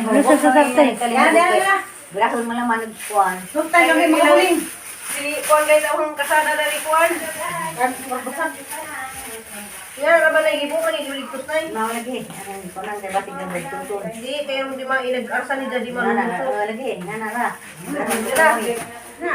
Ano sa sasarte? Yan, yan, yan. Brahon mo lang managkuhan. Sugtay kami mga huling. Si Kuan guys, akong kasada na ni Kuan. Yan, ra ba na igibo man igiligtos na. Mao lagi. Anong kunan kay batik na magtutun. Hindi, kayo di ma inag-arsa ni Daddy Na na Maluso. na lagi. Na na ra. Na. Na.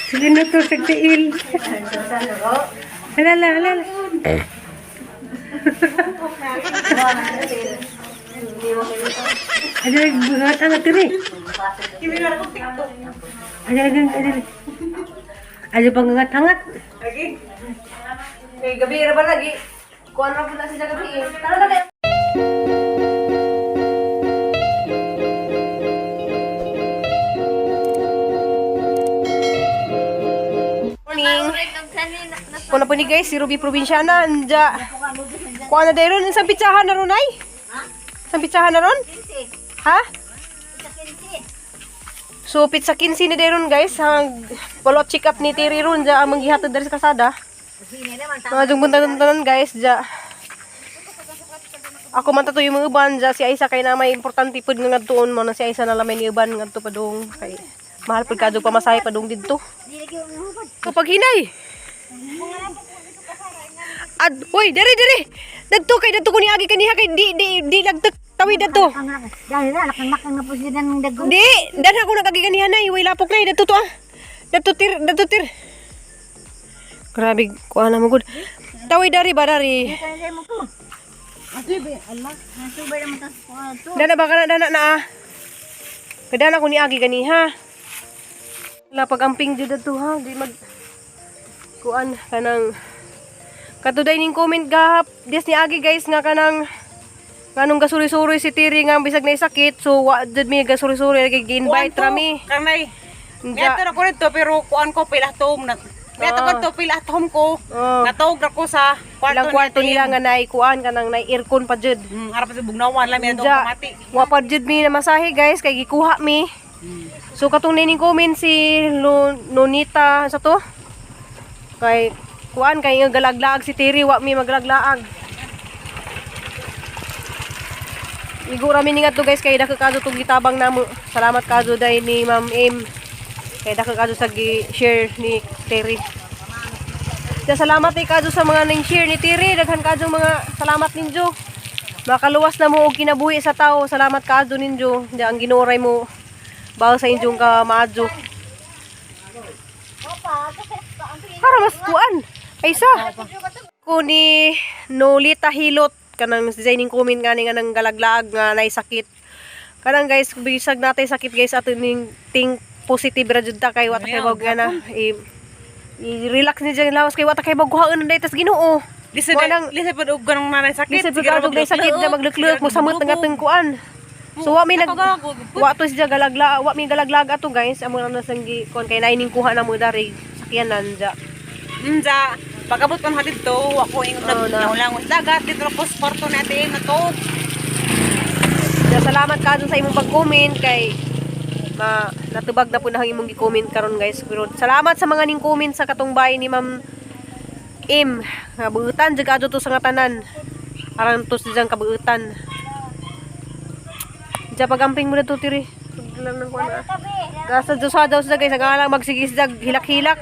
Sige na to, sagtiil. Halala, halala. Ada buhat ang tiri. Ada lagi, ada lagi. Ada pangangat-hangat. Lagi. Kay gabi ra ba lagi? Kuan ra pud na siya gabi eh. Tara na kayo. Morning. Kuna po ni guys, si Ruby Provinciana, anja. Kuha na dahil ron, isang pitsahan na ron ay? Isang pitsahan na ron? Ha? So, pizza 15 ni Deron guys, ang follow-up check-up ni Terry ron, dya ang manggihatod diri sa kasada. Mga jung tanan guys, dya. Ako man tato yung mga uban, dya si Aisa kay na may importante pud nga ngadtuon mo na si Aisa na lamay ni uban ngadto pa dong kay mahal pud kadto pamasahe pa dong didto. Kapag hinay. Ad, uy, dere dere. Dagto kay dadto ko ni agi kaniha kay di di di lagtak tawid dadto. Dahil na nakang na po sila ng dago. Di, dan ako nagagi kaniha na, iway lapok na, dadto to ah. Dadto tir, dadto tir. Grabe, kuha na mo gud. Tawid dari ba dari? Kaya mo ko. Allah, nasubay naman tas to. Dana ba kana dana na ah. Kadana ko ni agi ganiha. Wala pag amping jud adto ha, di mag kuan kanang katuday ning comment gahap des ni agi guys nga kanang nganong gasuri-suri si Tiri nga bisag na sakit, so wa jud mi gasuri-suri lagi gi-invite ra mi. Kanay. Unja. Niadto na ko nito pero kuan ko pila tom na. Niadto ko to pila tom ko. Oh. Natawag na ko sa kwarto. Ilang kwarto nila nga naay kuan kanang naay aircon pa jud. Arap sa bugnawan lang may Unja, pamati. wa pa jud mi na masahe guys kay gikuha mi. So katong nining comment si Nonita sa to. Kay kuan kay nga galaglaag si Tiri wa mi maglaglaag. Igo ra mi ni ngadto guys kay dako kadto tong gitabang namo. Salamat kadto dai ni Ma'am M. Kay dako kadto sa gi-share ni Terry. Ja, salamat ni kadto sa mga ning share ni Terry. Daghan kadto mga salamat ninyo. Makaluwas na mo og kinabuhi sa tao. Salamat kadto ninyo. Ja, ang Ginoo ray mo bawo sa inyong ka maadyo. Para mas kuan. Ay isa. Ko ni Nolita Hilot kanang designing comment nga ni nga nang galaglaag nga nay sakit. Kanang guys, bisag natay sakit guys ato ning think positive ra jud ta kay wa ta kay bag nga na i-relax ni dyan lawas kay wa ta kay bag kuhaon na tas Ginoo. Lisod Wa nang- lisod pud og ganong nanay sakit. Lisod pud kadto day sakit na maglukluk mo samot nga atong kuan. So wa mi nag wa to siya galagla, wa mi galaglag ato guys. Amo na sanggi kuan kay naining kuha na mo dari sakyanan ja. Unja, pagabot ko na dito, wa ko ingon Oh, na. nag langos dagat dito ko sa kwarto natin na to. Ja, salamat ka dun sa imong pag-comment kay ma natubag na po na ang imong gi-comment karon guys. Pero salamat sa mga ning comment sa katong bahay ni Ma'am M. Nga buutan jud kadto to sa nga tanan. Aran to sa diyang kabuutan. Diya pagamping mo na to tiri. Lang ng kuan ah. Nasa Diyos daw sila guys, ang lang magsigis dag hilak-hilak.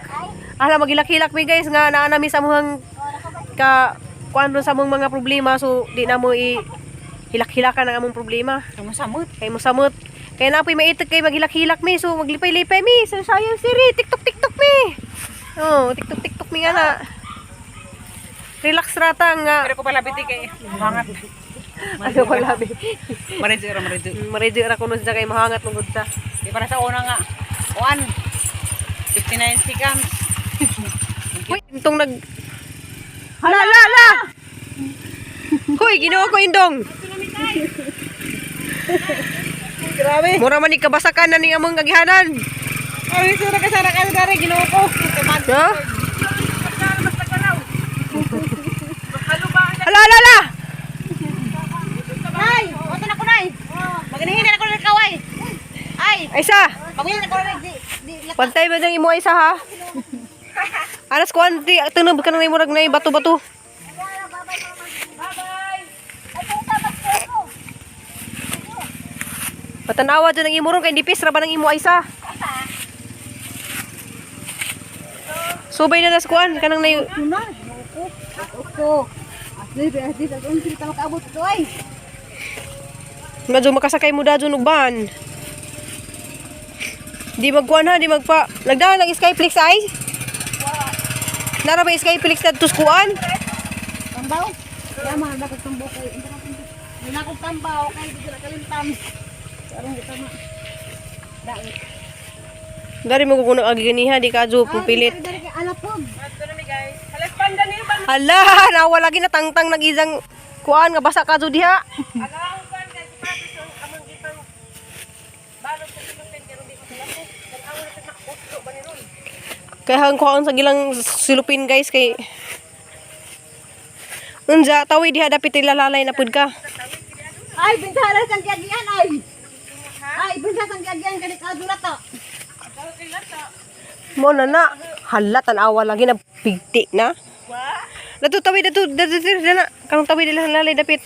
Ala maghilak-hilak mi guys nga naa nami sa muhang ka kuan ron sa among mga problema, so di na mo i hilak-hilakan ang among problema. Kamo samot. Kay mo samot. Kay na po'y maitik kay maghilak-hilak mi, so maglipay-lipay mi sa sayang siri, TikTok TikTok mi. Oh, TikTok TikTok mi nga na. Relax rata nga. Pero ko pala biti kay hangat. Ano pala bi. Marejo ra marejo. Marejo ra kuno siya kay mahangat mo gud ta. Di para sa una nga. Kuan. 59 seconds. Uy, itong nag. Hala, la, la! Hoy, Ginoo ko indong. Grabe. Mura man ni kabasakan na ni among kagihanan. Ay, sura ka sana ka dari Ginoo ko. No? Hala, hala, hala! Nay, oto na ko nay. Maginihin na ko ng kaway. Ay, Ay, isa! maginihin na ko ng di Pantay ba dyan imo ay isa ha? Aras kuan di tunog ka nang murag na bato-bato. Patanawa dyan ang imo ron kay nipis ra ba ng imo aysa. Subay na nas kuan kanang na Una, Oko. Asli, asli, asli, asli, makaabot ito ay. Medyo makasakay mo dadyo og van. Di magkuan ha, di magpa. Nagdaan ang Skyflix ay. Nara ba Skyflix na kuan? Tambaw. Kaya mga dapat tambaw kay. May nakong tambaw kay di na kalimtan. Karong di tama. Dait. Dari mo kuno agi ganiha di ka jo pupilit. Dari kay alapog. Hala, nawa lagi na tangtang nag-isang kuan nga basa ka jo diha. Kaya hang kuan sa gilang silupin guys kay Unja, tawi diha dapit ilalalay na pud ka. Ay, bintala sang giagian ay. Ay, bintala sang giagian kani kadura ta. Mo na na. Hala, tanawa lagi na pigti na. Dato tawi dato dato dato na. Kanang tawi dila lalay dapit.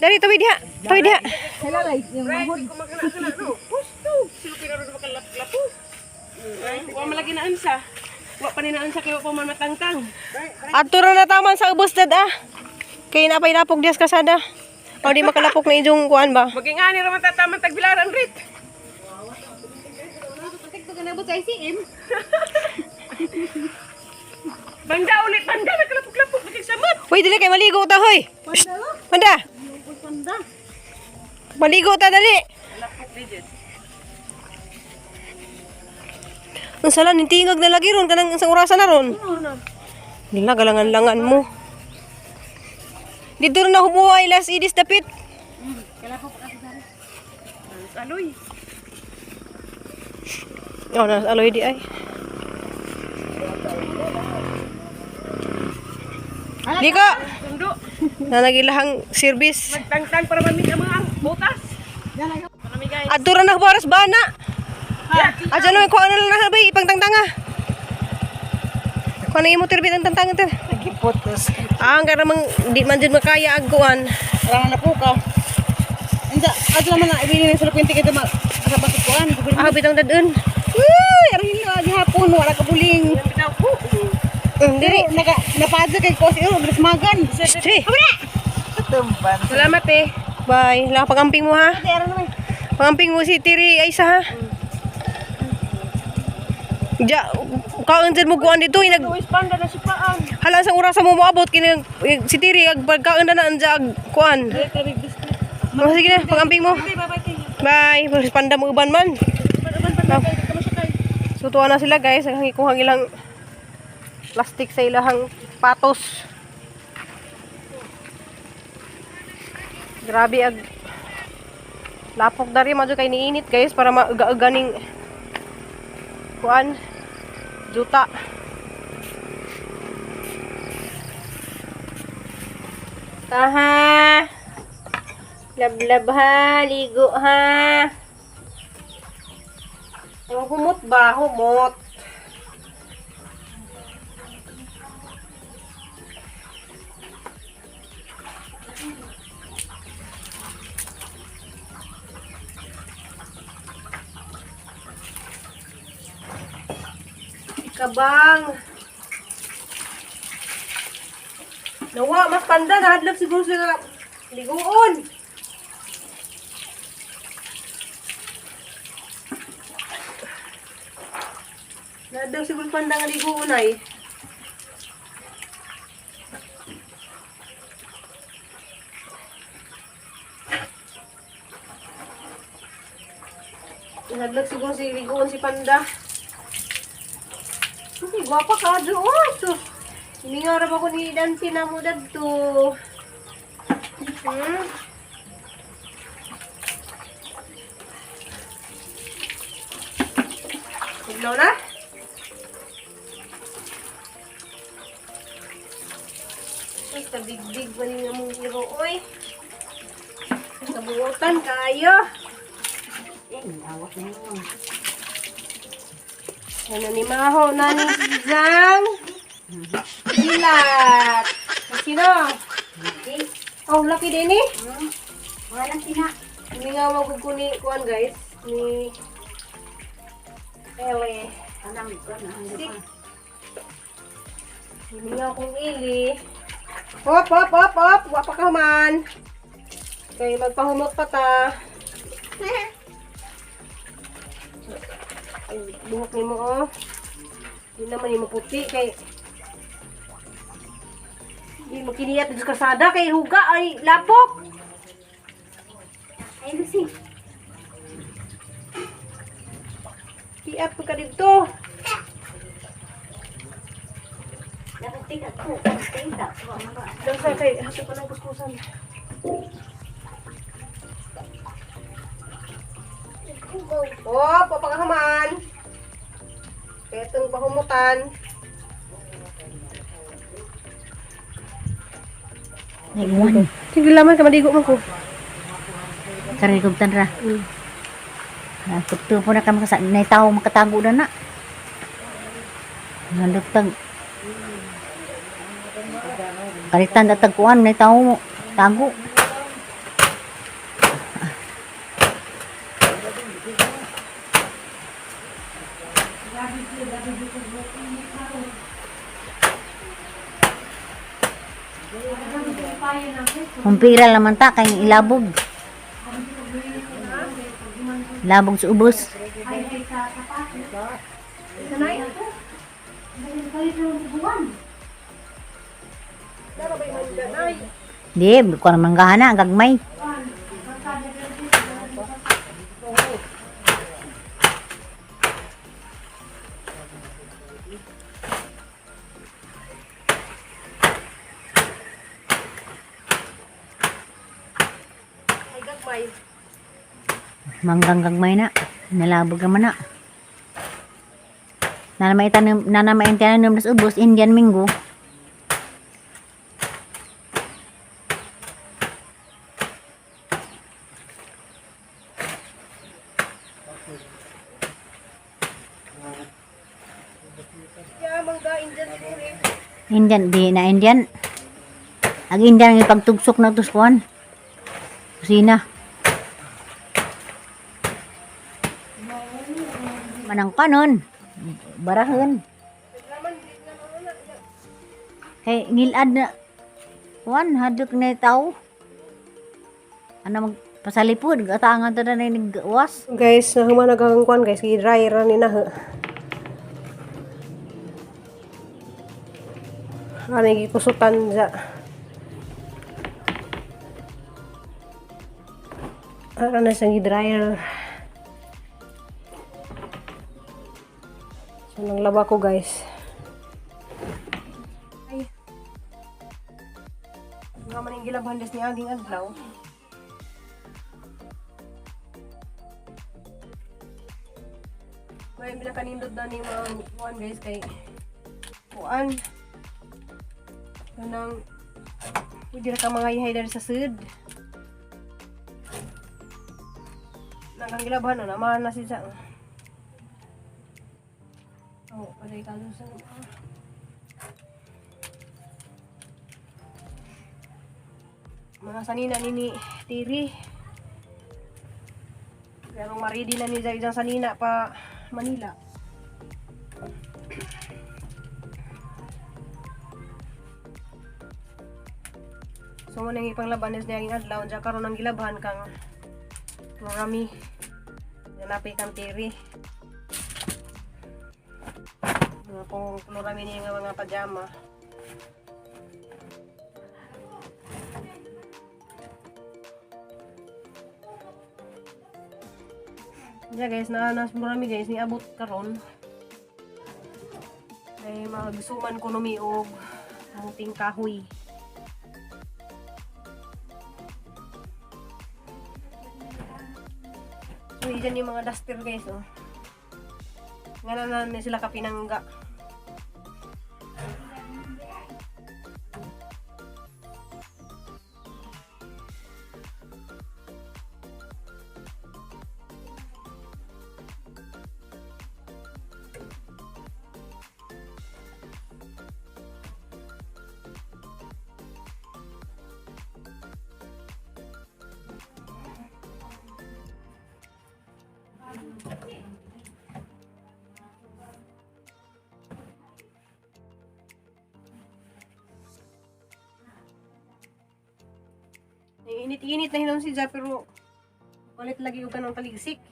Dari tawi diha. Tawi diha. Halalay, yung mahod. Wa malagi na ansa. Wa pa ni na ansa kay wa pa man matangtang. Adto ra na taman sa ubos dad ah. Kay napay lapok dias kasada. O di makalapok na ijong kuan ba? Maging ani ra man tataman tagbilaran rit. Patik to kanabot sa ICM. Banda ulit banda nagkalapok-lapok nagsamot. Uy, dili kay maligo ta hoy. Panda. Panda, Panda. maligo ta dali. Ang sala ning tingag na lagi ron kanang isang orasan na ron. Nila galangan-langan mo. Dito na humuhay last idis dapit. Aloy. Oh, nas aloy di ay. Di ko. Sundo. Nanagilahang service. Magtangtang para man ang mga butas. Adto ra na baras bana. Adto na kuha na lang na bay ipangtangtanga. Kuha na imo tirbit ang tangtangan ter. Gipotos. Ah, ang karamang di man jud makaya ag kuan. Wala na po ka. Anja, adto naman na ibili sa kwente kay ma sa basukuan. Ah, bitang dadun. Uy, aron hilo gihapon wala ka buling. Diri. Naka napadza kay ko si magan. Shh. Salamat eh. Bye. Lang pagamping mo ha. Pagamping mo si Tiri Aisa ha. Ja, kaon dyan mo kuan dito inag Panda na si paan. hala sa oras mo moabot kini si Tiri ag pagkaon na na anja ag kuan. Oh, sige na, pagamping mo. Bye. Panda mo uban man. So tuwa na sila guys, ang ikuhang ilang plastic sa ilahang patos. Grabe ag lapok dari madyo kay niinit guys para mauga-uganing kuan juta. Taha. Lablab ha, ligo ha. Ang humot ba? Humot. Kabang. Nawa, mas panda. Nahadlok siguro sila. Liguon. Nahadlok siguro panda nga liguon ay. Nahadlok siguro si liguon si panda. Ay, gwapa ka, Jo. Oh, sus. Hiningarap ako ni Dante na mo dadto. Tuglaw na? Ay, tabig-big ba niya mong hero, oy? Kabuotan kayo. Ano ni Maho, nani Zang? Dilat. Sino? Oh, lucky din eh. Walang tina. Hindi nga ko ni kuan guys, ni Ele. Sik. Hindi nga akong ili. Hop, hop, hop, hop. Wa pa ka man. Kay magpahumot pa ta. Ay, buhok nimo oh. Di naman nimo puti kay di mo kiniyat dito sa kalsada kay huga ay lapok. Ay, Lucy. Kiat pa ka dito. Nakatingka ko. Tingka. Dasa kay hato pa ng kuskusan. Oh, papakahaman. Kaya itong pahumutan. Naiwan. Sige laman ka maligo man ko. Karon kog tanra. Tukto po na ka makasa nay tawo makatago na na. Nandugtag. Kalitan na tagkuan nay tawo mo tago. Kumpira laman ta kay ilabog. Labog sa ubos. Di, kuan manggahan na, gagmay. Ay gagmay. Manggang gagmay na. Nalabog naman na. Nanamay tanom, nanamay tanom nas ubos Indian Mingo. Ya mangga Indian siguro eh. Indian di na Indian. Ang Indian ang ipagtugsok na to sa kuan. Kusina. Manang kanon. Barahon. Kay ngilad na kuan hadlok na tao. Ano magpasalipod gatangan ta na nagwas. Guys, nahuman naghang kuan guys, gi-dry ra ni na. Ano gikusutan ja. Ara na siyang gi-dryer. So nanglaba ko guys. Ay. Nga man ang gilabhan des ni aging adlaw. May pinakanindot na ni mga kuan guys kay kuan. Kanang pwede ra ka mga ihay diri sa sud. Nang gilaban na naman na siya. Oh, paday ka dun sa mga sanina ni ni Tiri. Pero maridi na ni Zay sanina pa Manila. So mo nang ipanglaban is niya adlaw diya karon ang gilabhan kang marami nalapit kang Tiri. Mga kung marami niya nga mga pajama. Yeah guys, na nas marami guys ni abot karon. Ay magsuman ko numi og muting kahoy. So iyan yung mga duster guys oh. Nga na na sila kapinangga. Init-init na hinon siya pero ulit lagi og kanang taligsik.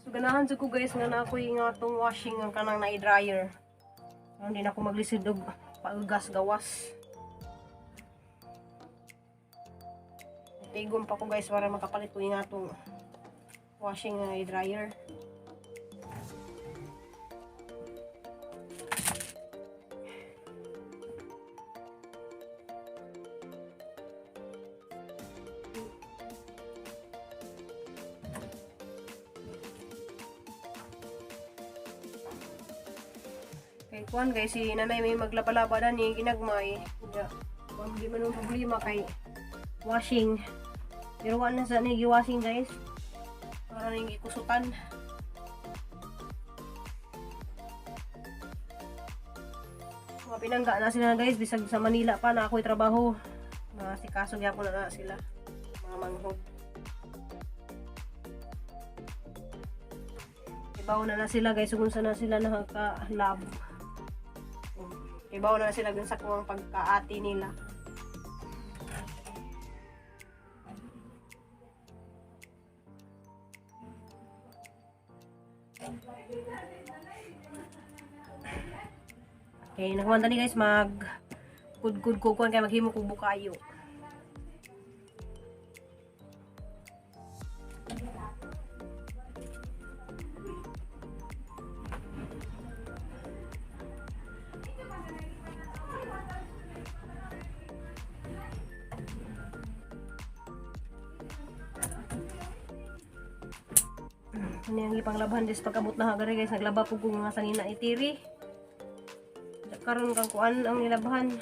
So ganahan jud ko guys nga na ako'y nga atong washing ang kanang na dryer. Hindi na ako maglisod og paugas gawas. Tigom pa ko guys para makapalit ko yung atong washing nga dryer. Kay kuan guys, si nanay may maglaba-laba na ni ginagmay. Ya, hindi man ang problema kay washing. Pero wala na sa ni washing guys. Para ning gikusutan. Mga pinangga na sila guys, bisag sa Manila pa na ako'y trabaho. Mga sikaso gyapon na, na sila. Mga manghog. Ibaw na na sila guys, kung saan na sila nakaka-lab. Ibaw na na sila dun sa kuwang pagkaati nila. Okay, nakuha ni guys mag kudkud kukuan kay maghimo kog bukayo. Ano yung ipanglabhan des pag-abot na hagari guys, naglaba po ko nga sanina itiri. Karon kang kuan ang nilabhan.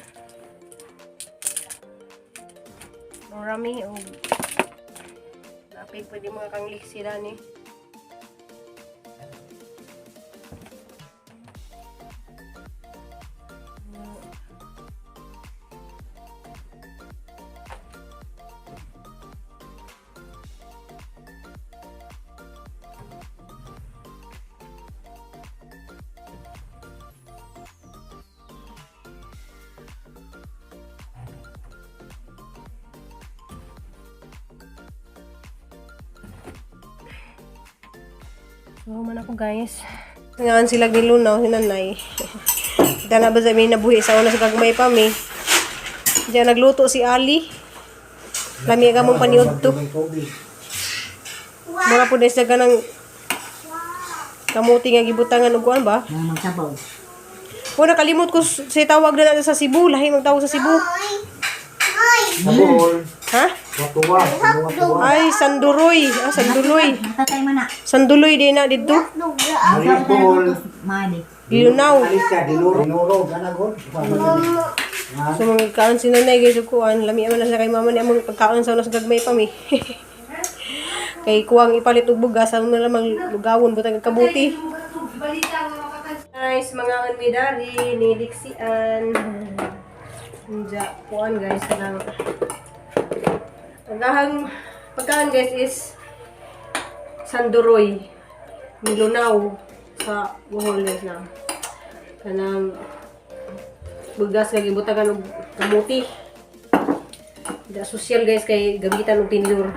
Marami og napay pwede mga kang sila ni. So, man ako guys. Ngan sila gilunaw si nanay. Kita na ba sa may nabuhi sa una sa gagmay pa mi. Diyan nagluto si Ali. Lami ka mong paniud to. Mura po dahil sa ganang kamuti nga gibutangan og kuan ba? Mga magsabaw. O nakalimot ko si tawag na natin sa Cebu, lahi magtawag sa Cebu. Sabol. Ha? Watuwa. Watuwa. Ay, Sanduroy. Ah, Sanduloy. Matatay man na. Sanduloy din na dito. Maripol. Mali. Gilunaw. Alisa, diluro. Diluro. Ganagol. So mga kaon si nanay guys ug kuan, lami man na siya kay mama niya among pagkaon sa unas gagmay pa mi. Kay kuwang ipalit og bugas sa mga lamang lugawon butang kabuti. Guys, mga anmidari ni Dixian. Unja kuan guys lang. Ang ahang pagkaon guys is sanduroy nilunaw sa Bohol guys na. Kanang bugas kay gibutagan og kamuti. Da social guys kay gamitan og tinidor.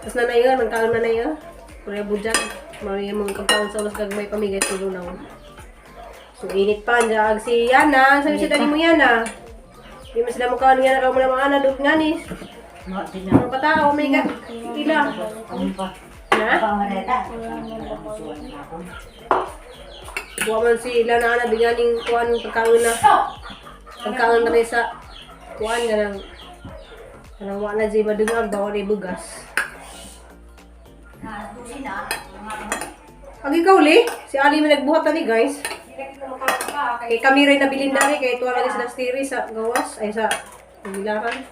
Tapos nanay yun, magkaon nanay yun. Kuya budjak, mao yung mga pagkaon sa ulas gagmay pa mi guys tulunaw. So init pa ag si Yana, sabi siya dali mo Yana. Di man sila mukhaan nga na mo na mga ana dug nga ni. Mga patao may ga ila. Na? Buwa man si ila na ana biganing kuan pagkaon na. Pagkaon na may sa kuan nga nang kanang wa na jay madungag ba wala bugas. Ang ikaw li, si Ali may nagbuhat ani guys. Kay kami rin nabilin na rin, kay tuwa lagi sila stiri sa gawas, ay sa bilaran.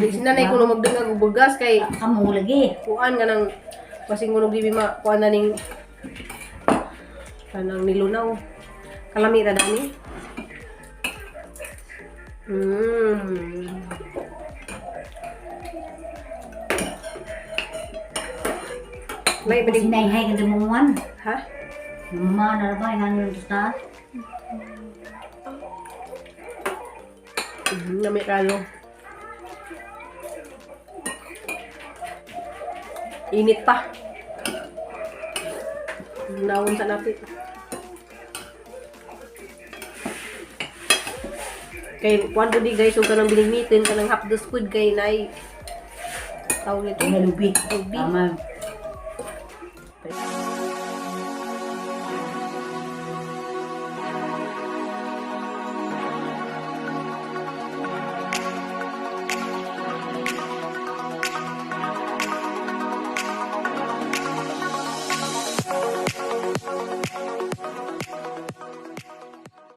Di nanay ko nung magdungag og bugas kay Kamu lagi. kuan nga nang basing kuno gibi ma kuan na ning kanang nilunaw. Kalami ra dani. Mm. May binig. Sinayhay ka dumuan. Ha? Mama na ba yung taas? Nami kalo. Init pa. Nawon sa natin. Kay kuan di guys, ug kanang binigmitin kanang half the squid kay nay tawag nito. Lubi. Lubi. Tama.